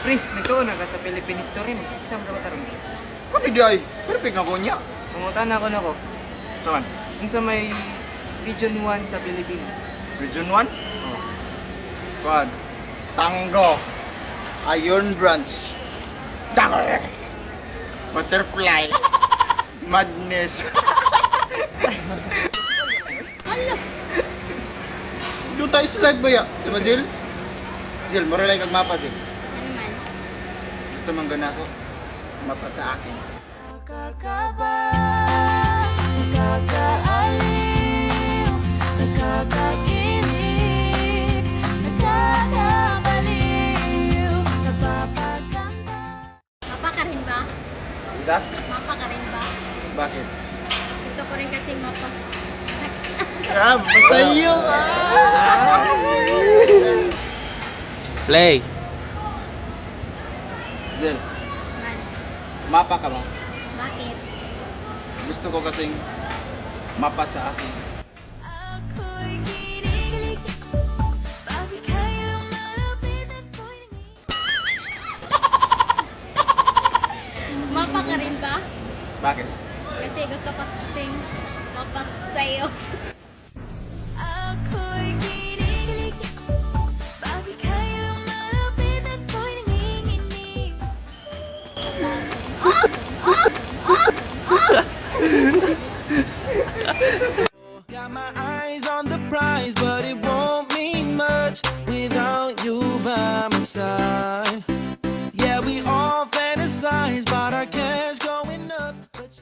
Pre, nagtuon na ka sa Philippine history, mag-exam ra ba taron? Kani di ay, perfect na ko niya. Mangutana ko nako. Saman, Unsa may Region 1 sa Philippines? Region 1? Oh. Kuan. Tango. Iron Branch. Tango. Butterfly. Madness. Doon tayo slide ba ya? Di ba, Jill? Jill, mura lang kag mapa, Jill. Ano man? Gusto mong gana ko? Mapa sa akin. Nakakaba, nakakaaliw, nakakakilig, nakakabaliw, napapaganda. Mapa ka rin ba? Isa? Mapa ka rin ba? Bakit? Gusto ko rin kasing mapa. Ah, masayo! Ah! Play. Jill, Man, mapa ka ba? bakit? Gusto ko kasing mapa sa akin.